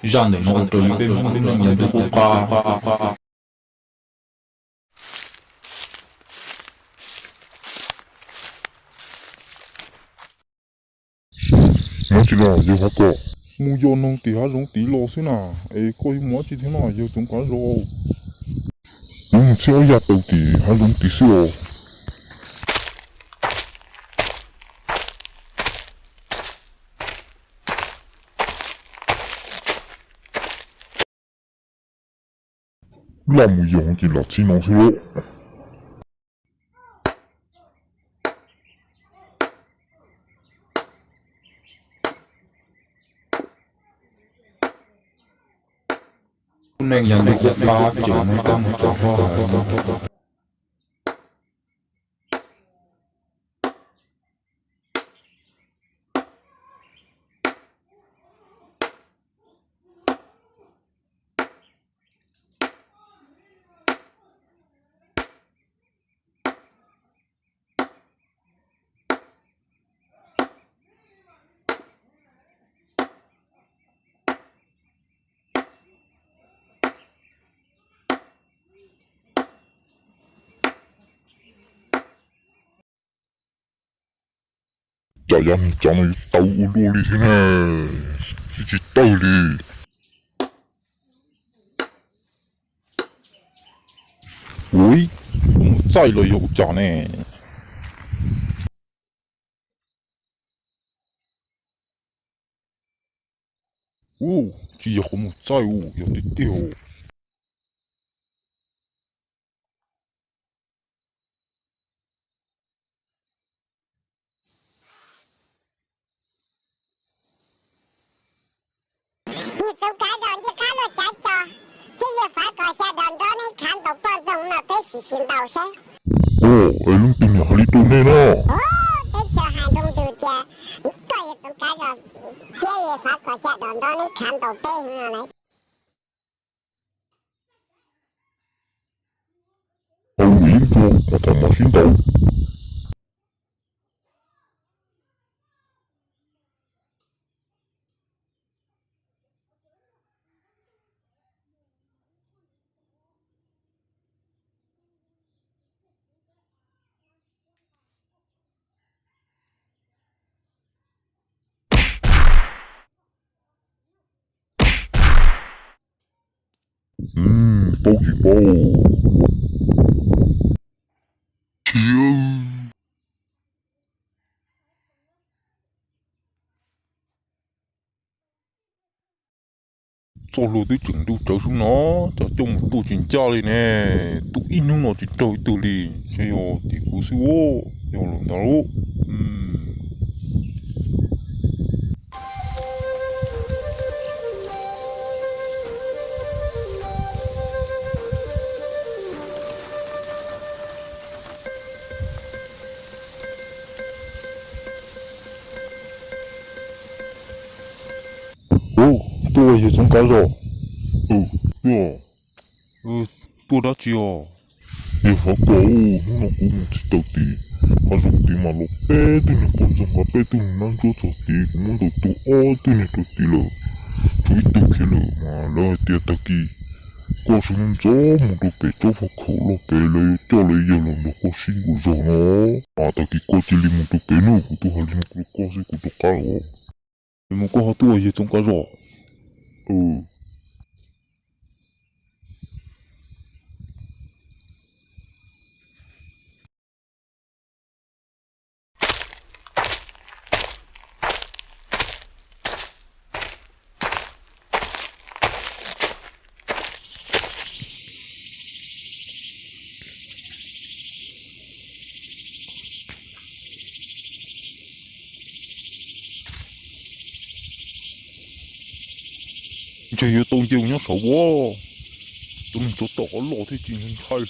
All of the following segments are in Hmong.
Zaj ntawm no raws li peb Hmoob lub neej yav ntuj qub qab. Mus tsis los yawg Fav Kom, mus yos noog tim hav zoov tid los xwb na, es koj yuav mus dab tsi thiab no yawg Txoov Kav Zos? Kuv mus txhib ob yaj taus tim hav zoov tid xwb os. Laj mus yos ces lam txhib no xwb lauj. Lub neej yog ntuj qub qab, tseem muaj teeb meem txom nyem. Cas yav neeg tsav no yuav tawv ua luaj li thiab ne, tsis tsis tawg li. Ui, mus txaij los yog ua cas ne? Ua, tsis yog qhov mus txaij, ua yog tiag tiag. Yawg Txoov Kav Zos ncej qab luaj cav co, thiab yawg Fav Kom xya dos nrov neb khav ntaus poj ntxoog no peb sim sim ntaus saib. Ua, es leej twg niam hais li rau nej no? Peb chaw hais nroo ntws tias koj yawg Txoov Kav Zos thiab yawg Fav Kom xya dos nrov neb khav ntaus peb no lawm. Hau ib tsuag mas thaum mam sib ntaus. Paub tsis paub? Thiab txoj hlua twb tseem ntuj tsawv xwb no, cas coj mus tua tsis ncaj li ne. Tua ib hnub no tsis raug ib tug li, ntshe yog tim kuv xwb, yog lawm ntag lauj. Tuaj ua yawg Txoov Kav Zos. Tuaj dab tsi os? Yawg Fav Kom, hnub no kuv mus txhib taws tim hav zoov tid mas los peb tug niag poj ntxoog nqa peb tug nab ntsuab txog tid, kuv muab ntaus tuag ob tug niag rau tid lawm, tshuav ib tug khiav lawm mas lawv hais tias tag kis koj sawv ntxov mus rau pem tsob faj khaum loj pem, lawv yuav coj lawv yawg los nrog koj sib nkaum zog no. Mas tag kis koj cia li mus rau pem nawb, kuv tuaj hais li no rau koj xwb kuv rov qab lawm. Mus koj ho tuaj ua yawg Txoov Kav Zos. Ntshe yuav tau nce mus nyob saud as, tus neeg tsov tom qhov loj thiaj tsis ntshai.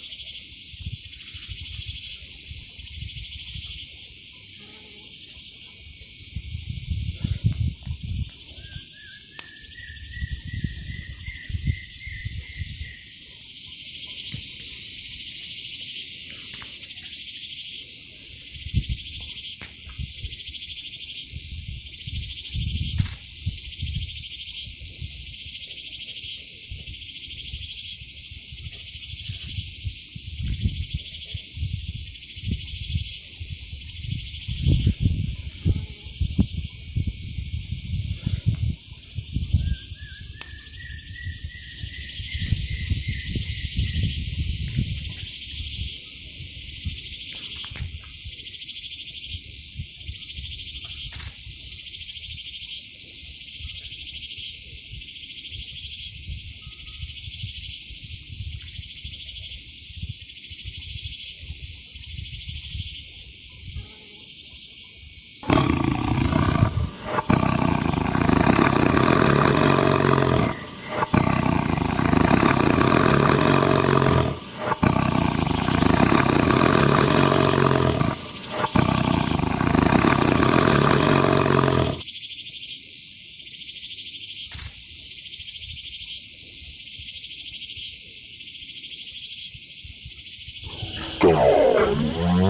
Nyob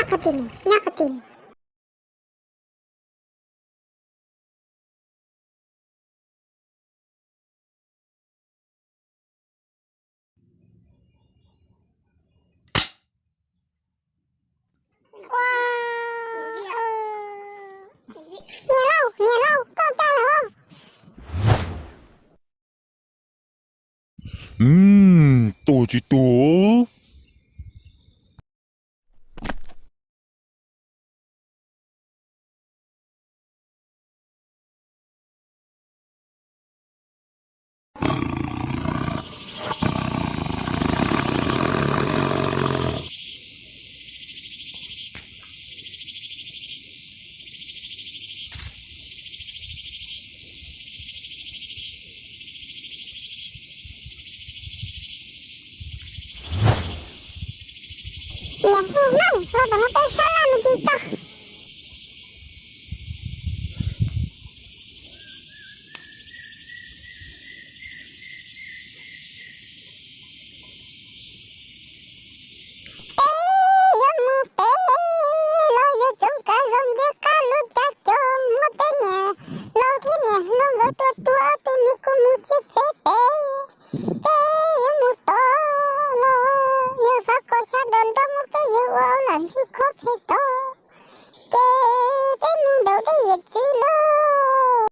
qhov twg ne, nyob qhov twg ne? Niam laus, niam laus, koj cas lawm? Tuag tsis tuag? Niam hlob, los tom no peb sab laj me ntsis tso. Peb yuav mus pem los yog txoov kav zog ntiab qab lub cav cos muab peb niam laus thiab niam hlob nkawd tua tua ob tug niag kua muag txiaj txev pem. Peb yuav mus tod los yog fav kom xya dos nroj muab peb yawg ua lam ntsug khob phem tod, ces peb mus nraum dej yim txwv lauj.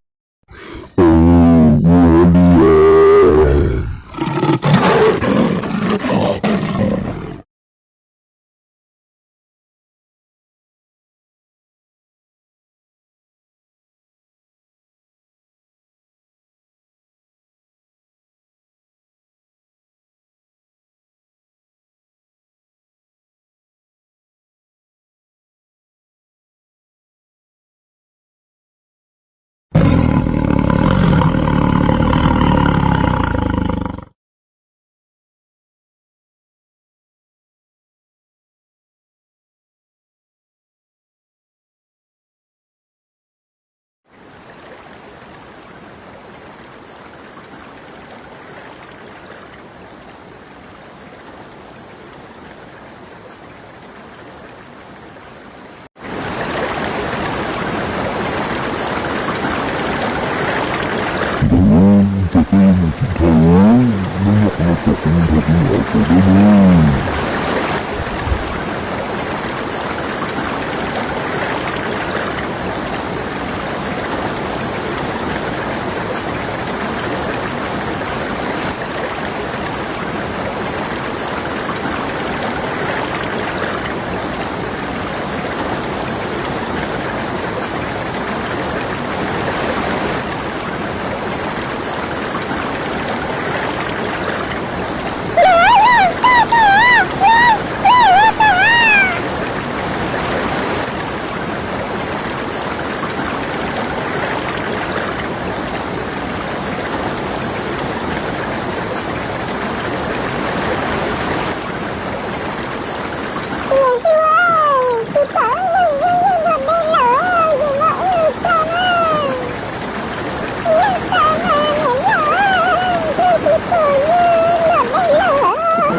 Ntawd ces peb yuav mus tsis dhau, neb nyob qhov no tos kuv nrog kuv niam laus tua deb nawb. Niam hlob, tsis pom yawg, yawg nram dej lawm, yawg muab ib lub tso na. Yawg tawm lawm niam hlob, tsis pom yawg nram dej lawm.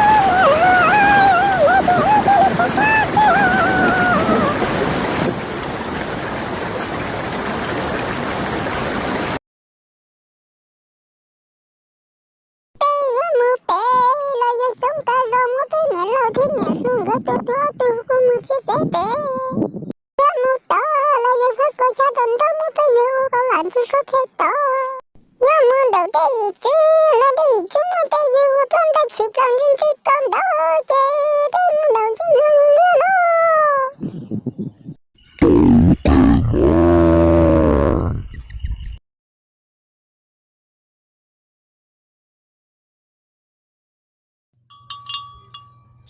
Niam hlob, yog li ntawd ces wb cia li rov qab xwb. Peb yuav mus pem los yog txoov kav zog muab peb niam laus thiab niam hlob nkawd tua tuag tus kua muag txiaj txev pem. Yuav mus tod los yog fav kom xya dos nroj muab peb yawg ua lam ntsug khob phem tod. Yuav mus nraum dej yim txwv los dej yim txwv muab peb yawg ua plaub ntaj tshis plaub ntxij ntxij rau nraud ces peb mus nraum ntxij ntxwv liab lauj.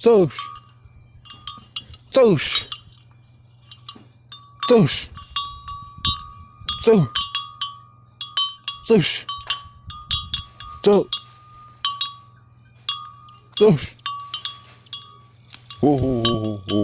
Txawj, txawj, txawj, txawj, txawj, Txawj, txawj. Hu, hu, hu, hu, hu.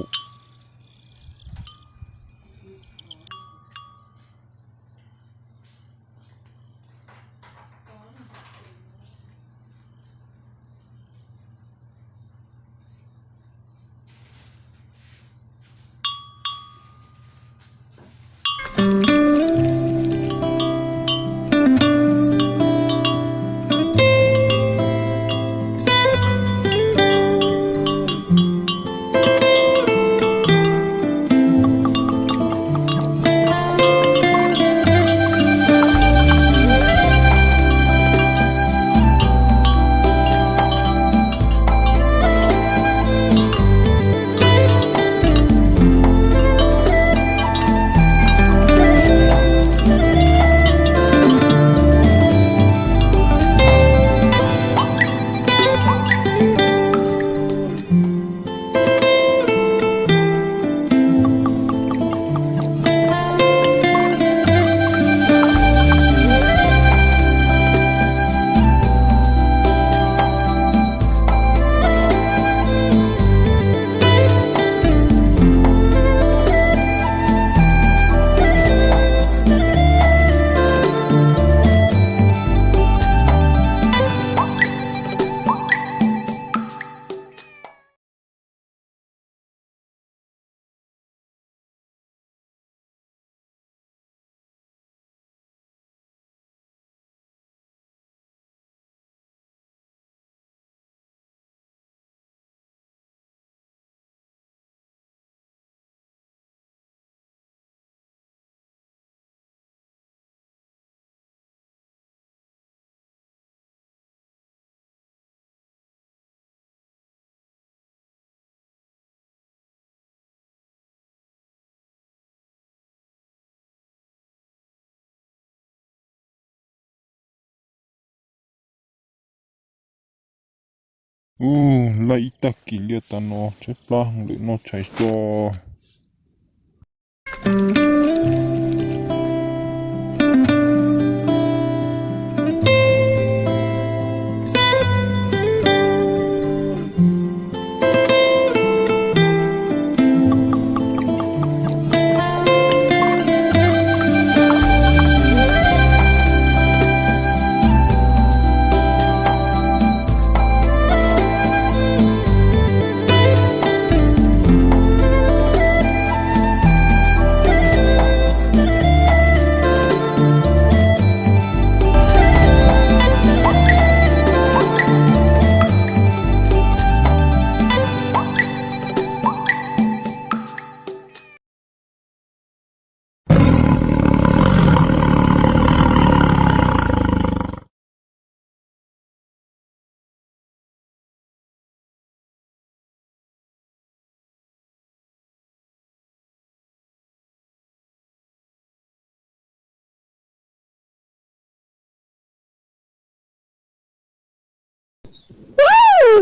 Ub, laij ib tag kis liaj tas no tshaib plab heev lawm no, tshais tso.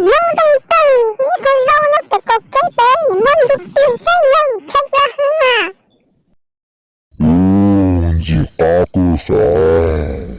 Nyob zoo tawg ib qho zaub nyob pem qaum kev pem, muab ntxuav kiag saib yawg, tshaib plab heev na. Ub, ntxim qab kawg sav.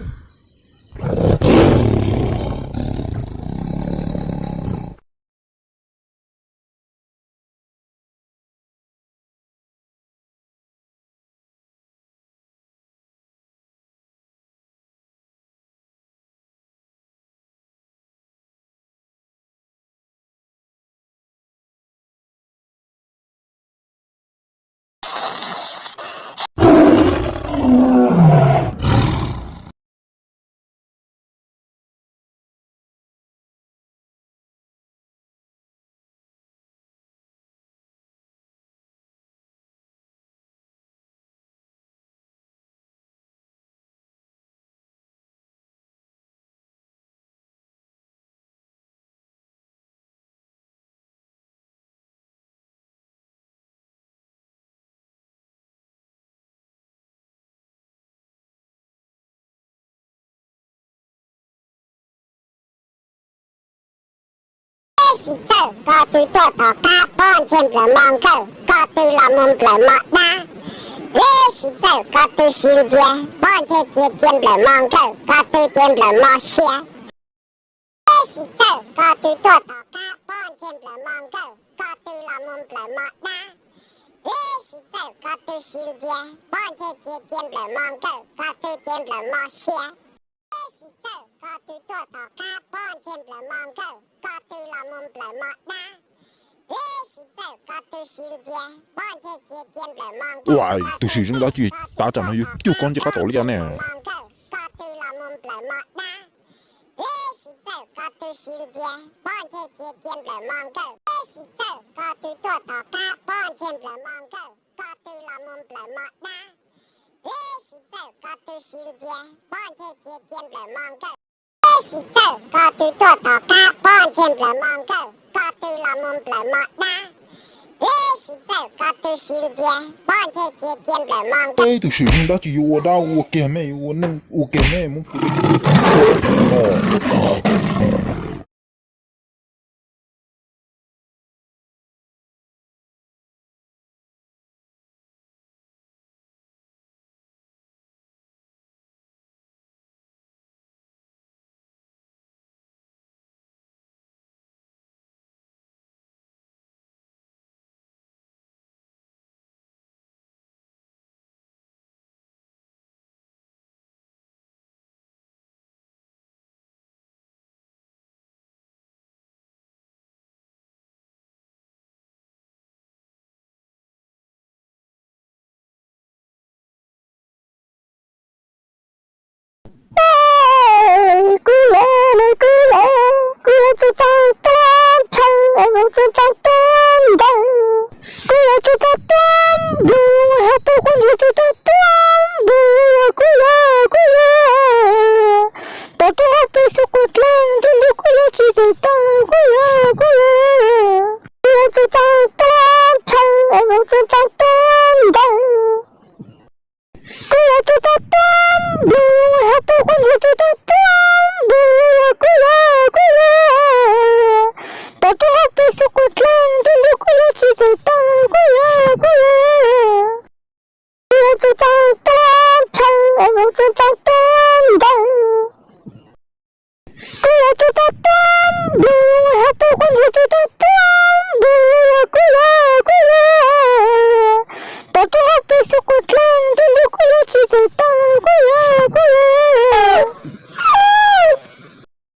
Peb sim tawm ko tw tuaj tom qab, pob ntseg nplawm mo nkawj, ko tw los mus nplawm mo dab. Peb sim tawm ko tw sim ntiag, pob ntseg tiag tiag nplawm mo nkawj, ko tw tiag nplawm mo siab. Leb sib txawj, ko tw tuaj tom qab, pob ntseg nplawm mos nkawj, ko tw los mus nplawm mos dab. Leb sib txawj, ko tw sib ntxias, pob ntseg cia cia nplawm mos nkawj, ko tw cia nplawm mos sia. Leb sib txawj, ko tw tuaj tom qab, pob ntseg nplawm mos nkawj, ko tw los mus nplawm mos dab. Leb sib txawj, ko tw sib ntxias, pob ntseg cia cia nplawm mos nkawj. Ua, tus sim zoo dab tsi tav tsam no yuav cuag koj ncej qab tom li cas ne? Ko tw los mus nplawm mos dab. Leb sib txawj, ko tw sib ntxias, pob ntseg cia cia nplawm mos nkawj. Leb sib txawj, ko tw tuaj tom qab, pob ntseg nplawm mos nkawj, ko tw los mus nplawm mos dab. Leb sib txawj, ko tw sib ntxias, pob ntseg cia cia nplawm mos nkawj. Leb sib txawj, ko tw tuaj tom qab, pob ntseg nplawm mos nkawj, ko tw los mus nplawm mos dab. Leb sib txawj, ko tw sib ntxias, pob ntseg cia cia nplawm mos nkawj. Tus sim zoo dab tsi yuav ua dab ua kiag me, yuav ua neej ua kiag me, muab kuv Kuv yog, kuv yog, kuv yog tus tag tuab plhaw, kuv tus tag tuab ntawd. Kuv yog tus tag tuab nplug, hauv paus kuv yog tus tag tuab nplug, kuv yog, kuv yog. Tau rau hauv pes xub kuv dlej, ntuj ntuj kuv yog tsis tus tag, kuv yog, kuv yog. Kuv yog tus tag tuab plhaw, kuv tus tag